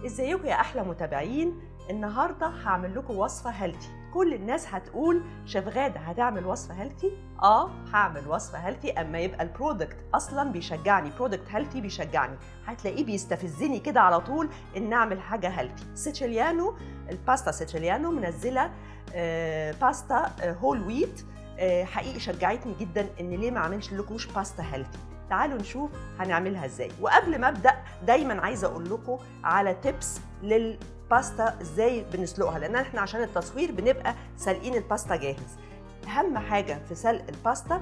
ازيكم يا احلى متابعين؟ النهارده هعمل لكم وصفه healthy. كل الناس هتقول شيف غاده هتعمل وصفه healthy؟ اه هعمل وصفه healthy. اما يبقى ال product اصلا بيشجعني، product healthy بيشجعني، هتلاقيه بيستفزني كده على طول ان اعمل حاجة healthy. سيتشيليانو، الباستا سيتشيليانو منزله باستا whole wheat، حقيقي شجعتني جدا ان ليه ما اعملش لكوش باستا healthy. تعالوا نشوف هنعملها ازاي. وقبل ما ابدا دايما عايزه اقول لكم على tips للباستا ازاي بنسلقها، لان احنا عشان التصوير بنبقى سالقين الباستا جاهز. اهم حاجة في سلق الباستا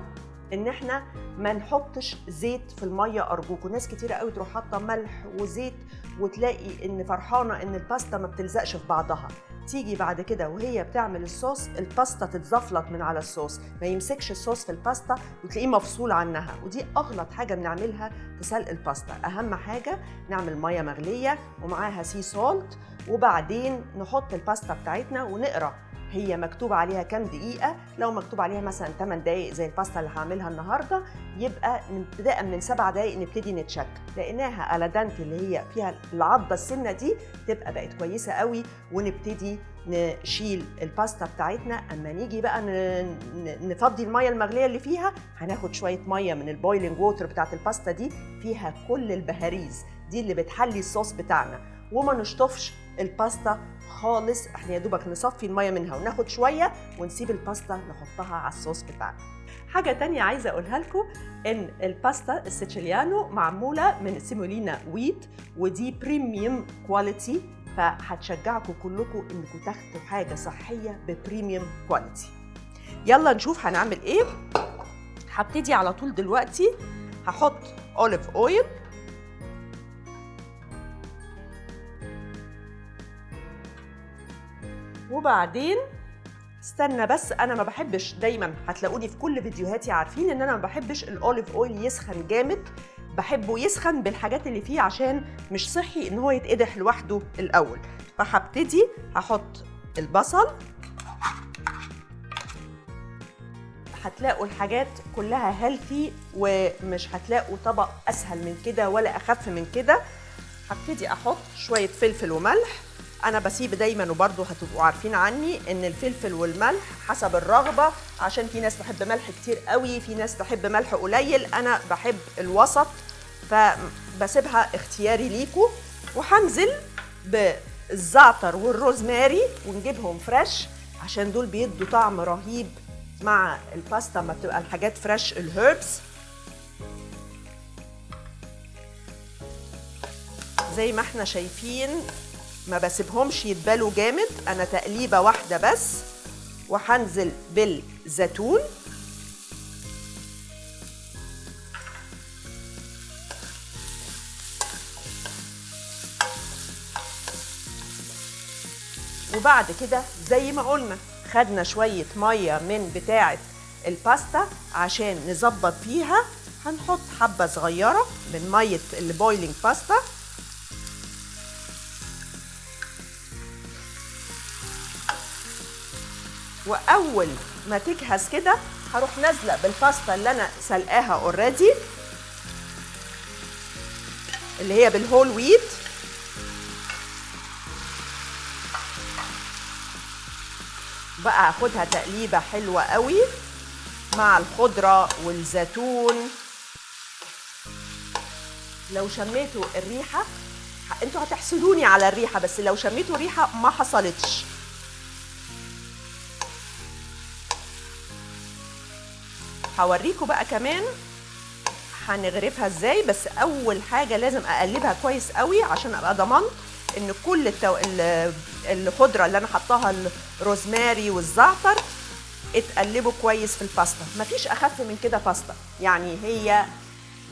ان احنا ما نحطش زيت في المية، ارجوكم. ناس كتيرة قوي تروح حاطه ملح وزيت وتلاقي ان فرحانة ان الباستا ما بتلزقش في بعضها، تيجي بعد كده وهي بتعمل الصوص الباستا تتزفلط من على الصوص، ما يمسكش الصوص في الباستا وتلاقيه مفصول عنها، ودي اغلط حاجة بنعملها في سلق الباستا. اهم حاجة نعمل مية مغليه ومعاها sea salt، وبعدين نحط الباستا بتاعتنا ونقرا هي مكتوب عليها كام دقيقة. لو مكتوب عليها مثلا 8 دقايق زي الباستا اللي هعملها النهاردة، يبقى ابتداء من 7 دقايق نبتدي نتشك. لقيناها al dente اللي هي فيها العضة السنة دي تبقى بقت كويسة قوي، ونبتدي نشيل الباستا بتاعتنا. اما نيجي بقى نفضي المية المغلية اللي فيها، هناخد شوية مية من ال boiling water بتاعت الباستا دي، فيها كل البهاريز دي اللي بتحلي الصوص بتاعنا. وما نشطفش الباستا خالص، احنا يا دوبك نصفي المية منها وناخد شوية ونسيب الباستا نحطها على الصوص بتاعنا. حاجة تانية عايزه اقولها لكم، ان الباستا السيتشيليانو معمولة من semolina wheat، ودي premium quality، فهتشجعكم كلكم انكم تاخدوا حاجة صحية ب premium quality. يلا نشوف هنعمل ايه. هبتدي على طول دلوقتي، هحط olive oil، وبعدين استنى بس، انا ما بحبش، دايما هتلاقوني في كل فيديوهاتي عارفين ان انا ما بحبش ال olive oil يسخن جامد، بحبه يسخن بالحاجات اللي فيه عشان مش صحي ان هو يتقدح لوحده الاول. فهبتدي هحط البصل، هتلاقوا الحاجات كلها healthy ومش هتلاقوا طبق اسهل من كده ولا اخف من كده. هبتدي احط شوية فلفل وملح. انا بسيب دايما، وبرضو هتبقوا عارفين عني ان الفلفل والملح حسب الرغبة، عشان في ناس تحب ملح كتير قوي، في ناس تحب ملح قليل، انا بحب الوسط فبسيبها اختياري ليكو. وهنزل بالزعتر والروزماري ونجيبهم fresh عشان دول بيدوا طعم رهيب مع الباستا ما بتبقى الحاجات fresh، ال herbs. زي ما احنا شايفين ما بسيبهمش يتبالوا جامد، انا تقليبه واحدة بس. وهنزل بالزيتون، وبعد كده زي ما قلنا خدنا شوية مية من بتاعه الباستا عشان نظبط فيها. هنحط حبه صغيرة من مية ال boiling pasta، واول ما تجهز كده هروح نازله بالباستا اللي انا سلقاها already اللي هي بال whole wheat. بقى هاخدها تقليبه حلوة قوي مع الخضرة والزيتون. لو شميتوا الريحة انتوا هتحسدوني على الريحة، بس لو شميتوا الريحة ما حصلتش. هوريكم بقى كمان هنغرفها ازاي، بس اول حاجة لازم اقلبها كويس قوي عشان ابقى ضمنت ان كل الخضرة اللي انا حطاها الروزماري والزعتر اتقلبوا كويس في الباستا. مفيش اخف من كده باستا، يعني هي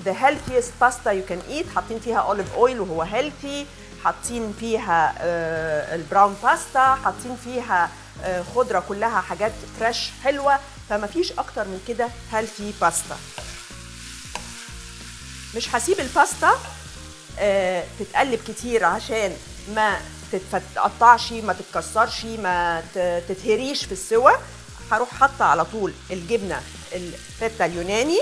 the healthiest pasta you can eat. حاطين فيها olive oil وهو healthy، حاطين فيها ال brown pasta، حاطين فيها خضرة كلها حاجات fresh حلوة، فما فيش اكتر من كده healthy pasta. مش هسيب الباستا تتقلب كتير عشان ما تتقطعش، ما تتكسرش، ما تتهريش في السوا. هروح حاطه على طول الجبنة الفيتا اليوناني،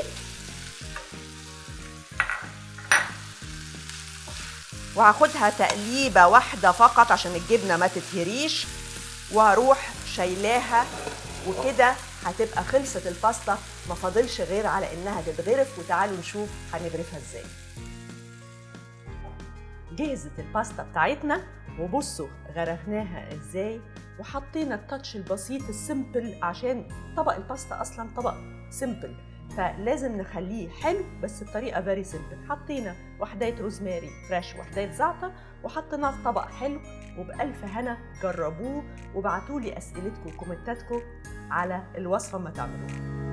وهاخدها تقليبه واحدة فقط عشان الجبنة ما تتهريش، وهروح شايلاها. وكده هتبقى خلصت الباستا، ما فاضلش غير على انها تتغرف. وتعالوا نشوف هنغرفها ازاي. جهزت الباستا بتاعتنا، وبصوا غرفناها ازاي، وحطينا ال touch البسيط ال simple عشان طبق الباستا اصلا طبق simple، فلازم نخليه حلو بس بطريقة very simple. حطينا وحدايه روزماري fresh وحدايه زعتر، وحطيناه في طبق حلو. وبألف هنا جربوه، وابعتوا لي اسئلتكم وكومنتاتكم على الوصفة ما تعملوها.